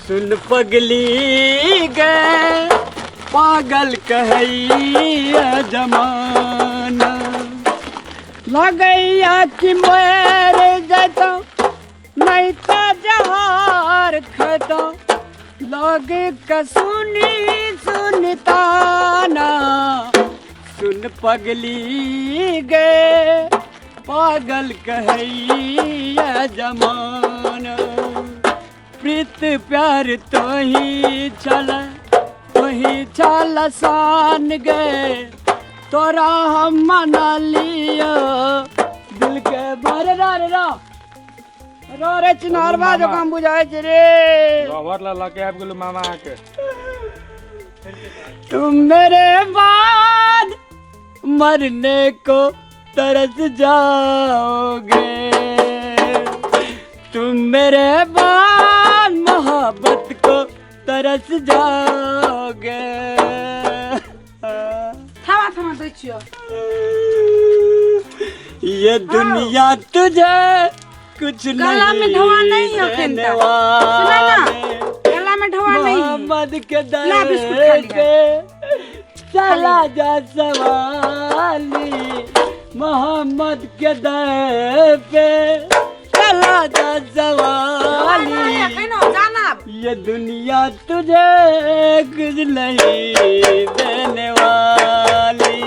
सुन पगली गे पागल कहैया जमाना। लगैया कि मर जैतौ नहीं तो जहार खैतौ, लोग के सुनी सुनताना। सुन पगली गे पागल कहैया जमाना। प्रीत प्यार तो ही छल, तो ही छल सान गे, तोरा हम मना लियो दिल के भर रा रा रो रे चिनारबा जो काम बुझाए छै रे। रबर ला लके आबि गेलू मामा अहाँके। तुम मेरे बाद मरने को तरस जाओगे, तुम मेरे बाद मोहब्बत को तरस जाओगे। थामा थामा दै छियो। ये दुनिया तुझे कुछ गला में नहीं ढवा नहीं है अखन देने तक। सुना ना? वाले। गला में ढवा नहीं है। मोहम्मद के दर ला बिस्कुट खा लिया। पे चला जा सवाली, मोहम्मद के दर पे चला जा सवाली। नहीं अखन हो जाना अब। ये दुनिया तुझे कुछ नहीं देने वाली।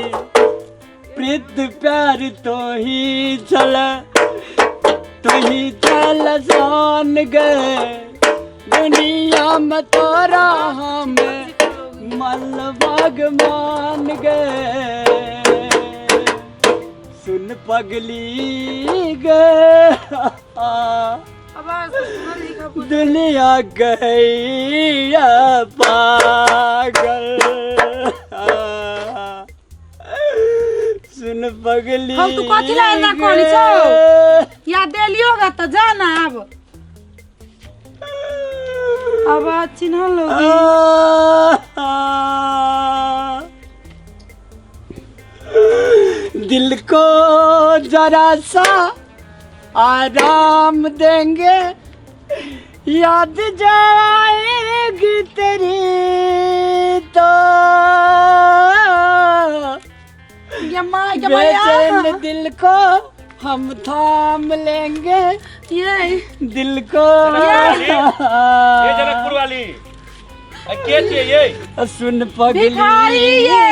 प्रीत प्यार तो ही चल, तो ही चल जान गए, दुनिया में तोरा हम मल भाग मान गए। सुन पगली गे आवाज तो सुनल ही खबर। दुनिया गई पागल। सुन पगली हम तू कथी ला एना करै छौ? या देलियो गा त जाना अब। आवाज चिन्हल लोगी। दिल को जरा सा आराम देंगे, याद जाएगी तेरी तो ये माँ के भैया। बेचैन दिल को हम थाम लेंगे, ये दिल को। ये जनकपुर वाली आ, के छियै ये? सुन पगली भिखारी ये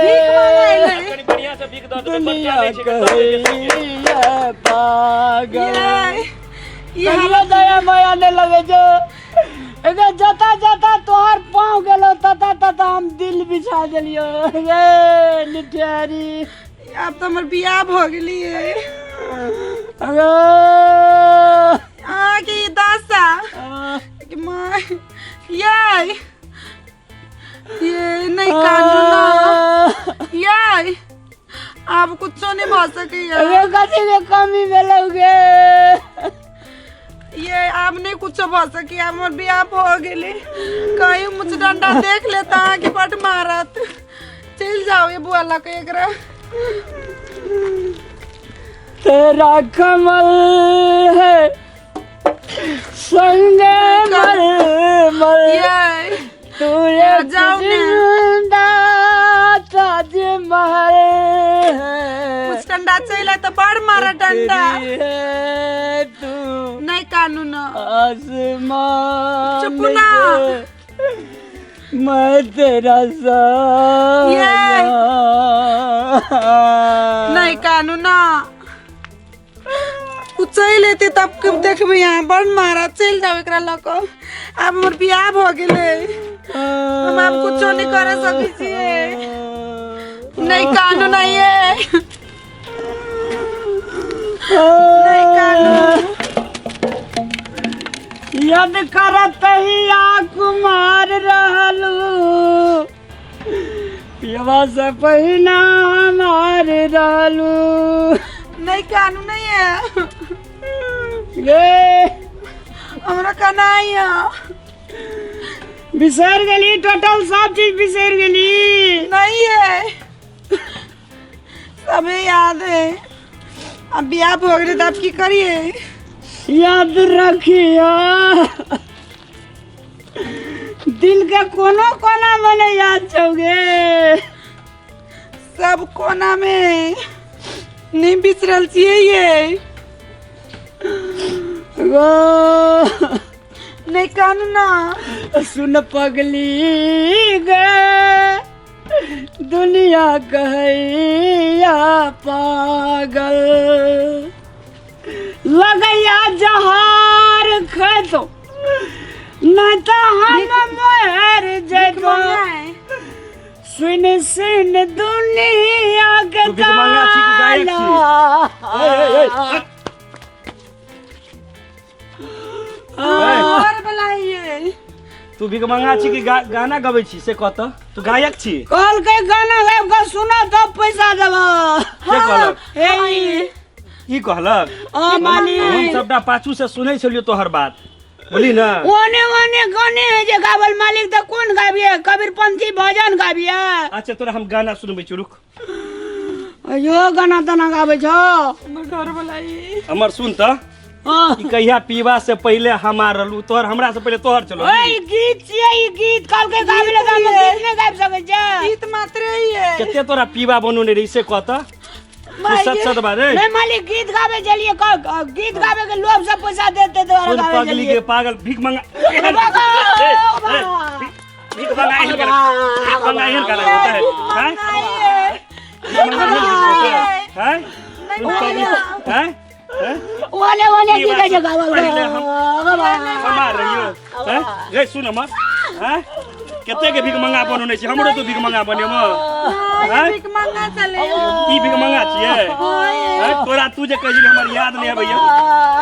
भीख मांगै ले। कनि बढ़िया से भीख दऽ देबै, दुनिया बच्चा नहि छै, कतऽ कहैया पागल। ये ये कहियो दया माया नहीं लगे जो एगे जता जता तोहर पाँव गेलो तता तता हम दिल बिछा देलियो गे निठियारी। आब तऽ हमर बियाह भऽ गेलियै। अगे अहाँके ई दशा के माँ ये ये नहीं कानू ना ये आब कुछो नहीं भऽ सकैया। अगे कथी के कमी भेलौ गे? ये आब नहीं कुछो भऽ सकैया, हमर बियाह भऽ गेलै। कहीं मुझ डंडा देख लेता अहाँके बड मारत। चलि जाओ ये बुआ लऽ के एकरा। तेरा कमल है संगे मर मर, ये तू एक जाओ ने। जिंदा ताजमहल है। कुछ डंडा चलि आए तऽ बड़ मारत डंडा। तेरी है तू नहीं कानू ना। आसमान चुप ना। से मैं तेरा साया। नहीं कानू ना, उ चलि एतै तब के देखबै अहाँ बड़ मारत। चलि जाउ एकरा लऽ कऽ। आब हमर बियाह भऽ गेलै, हम आब कुछो नहि कऽ सकै छियै। नहीं कानू नहीं है, नहीं कानू। याद करत ही कुमार रहलू, पियवा से पहिना हमार रहलू। नहीं कानू नहीं है गे हमरा कनाई है। बिसर गेली, टोटल सब चीज बिसर गेली। नहीं है, सबे याद है। अब बियाह भऽ गेलै तऽ आब की करिए? याद रखिया। दिल के कोनो कोना में नहीं याद छौ गे। सब कोना में नहीं बिसरल छियै ये। गो नहीं कानू ना। सुन पगली गे, दुनिया कहैया पागल, लगैया जहार खैतो नहीं तो हम मर जैतो। सुन सुन दुनिया के तू भिखमंगा छी कि गायक छी? ताला। ए, ए, ए, और बोलाइए। तू भिखमंगा छी कि गाना गबै छी से कह तऽ? तू गायक छी? कहलकै गाना गाबि कऽ सुना तब पैसा देबऽ। के कहलक? हे ई कहलक? आ मालिक। हम सबटा पाछू से सुनै छलियौ तोहर बात, बोली ना। ओने ओने गाने है जे गावल मालिक, तऽ कोन गाबिए? कबीरपंथी भजन गाबिए? अच्छा तोरा हम गाना सुनबै छी, रुक। अयो गाना ताना गाबै छौ? हमर घर बोलाई। हमर सुन तऽ। हाँ। ई कहिया पीबा से पहिले हमार रहलू, तोहर हमरा से पहिले तोहर चलो। ओए ई गीत छियै, ई गीत कहलकै गाबै लए, तऽ हम गीत नहि गाबि सकै छियै। गीत मात्र ही है। कते तोरा पीबा बनौने रही से कह तऽ? तू सच सच बात रे। नहीं मालिक, गीत गाबै छलियै, गीत गाबै के लोभ से पैसा देते द्वारा सुन गाबै पगली छलियै। के पागल, भीख मंगा। बाबा, ए, ए, बाबा। भीख मंगा एहन गाना, भीख मंगा एहन गाना होता है। हैं? भीख मंगा एहन गाना होता है। हैं? सुन पगली, हैं? हैं? ओने ओने ई गीत बात जे गावल पहिले हम बाबा। हमार रहियो। हैं? रे सुन हमर, हैं? कते के भीख मंगा बनौने छी? हमरो तो भीख मंगा बनेबो। हैं? भीख मंगा चले। ई भीख मंगा छियै? हैं? तोरा तू जे कहै छली हमर याद नहि अबैया।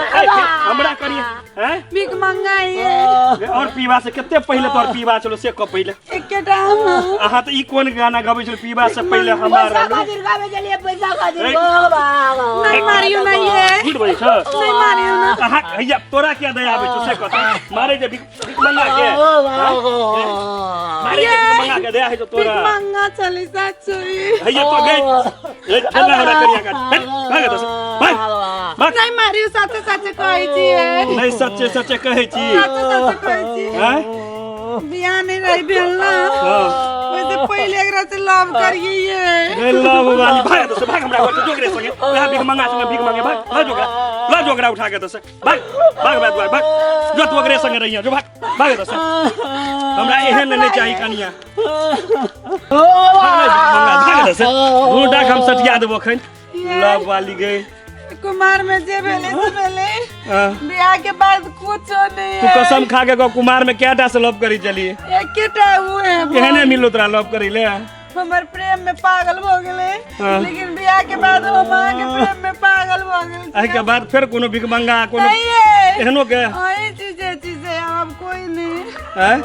ए, हमरा करिए, हैं? भीख मंगा ये। और पीबा से कते पहिले तोहर पीबा छलो से कह पहिले। एकेटा हम। अहाँ तऽ ई कोन गाना गबै छल पीबा से पहिले हमार पैसा रहलू? खातिर गाबै छलियै, पैसा खातिर। ए। बाबा। नहीं मारियो नहीं ये। झूठ बजै छ? नहीं मारियो ना। अहाँ हैया तोरा किया दया आबै छौ से कह तऽ? मारे जे भीख भीख मंगा के, हैं? मारे जे भीख मंगा के दया होइ छौ भीख तोरा? मंगा चले साचो ही। हैया तो गई। ए, चल ना हमरा करिया काट। हट, भाग एतऽ से। भाग। भाग। नहीं मारियो, साचे साचे कहै छियै। नहीं सच्चे सच्चे कहै छी। साचे साचे कहै छी। हैं? बियाह नहीं रही भेल ना। हाँ। वैसे पहिले एकरा से लव करिए ये। ए लव वाली, भाग एतऽ से, भाग हमरा घर से, जोकरे संगे। वएह भीख मंगा संगे भीख मांगे, भाग, भाग जोकरा। ल जोकरा उठा के एतऽ से। भाग, भाग हमरा दुआर, भाग। जो तू ओकरे संगे रहिहे, जो भाग, भाग एतऽ से। हमरा एहन नहि चाही कनिया। भाग नहि, मंगा, भाग एतऽ से। दू डाक हम सटिया देबो एखन। लव वाली गई। कुमार में जे भेले से भेले। हाँ। बियाह के बाद कुछो नहीं तू है। कसम खा के कह, कुमार में कैटा से लव करी चली? एकेटा हुए है। केहने मिलो तोरा लव करी ले? हमर प्रेम में पागल भ गेले। हाँ। लेकिन बियाह के बाद हम अहाँ के प्रेम में पागल भ गेल। एहि के बाद फेर कोनो भिखमंगा कोनो नहीं है। एहनो के? अही चीज जे चीज है, अब कोई नहीं। हैं?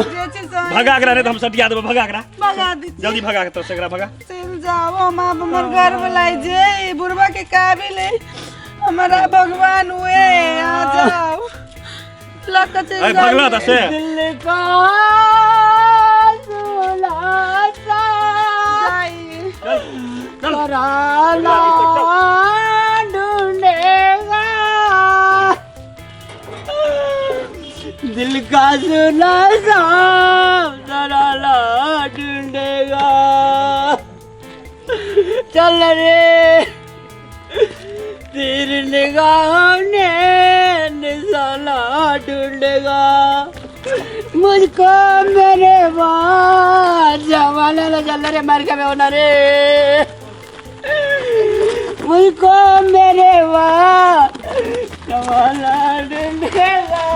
जे चीज है। भगा एकरा, नहीं तो हम सटिया देबो, भगा एकरा। भगा दी। जल्दी भगा के तोर से एकरा भगा। चल जाओ, हम आप हमर घर बुलाई जे बुढ़वा के काबिल है। हमारा भगवान हुए, आ जाओ। लक चल अरे जाओ। भगला था से। दिल का सुलासा जाइए। चल, चल। तराना ढूंढेगा, दिल का सुलासा तराना ढूंढेगा। चल रे तेरी निगाहों ने निशाना ढूंढेगा, मुझको मेरे बाद जमाने ले। चल रे मर के होना रे, मुझको मेरे बाद जमाना ढूंढेगा।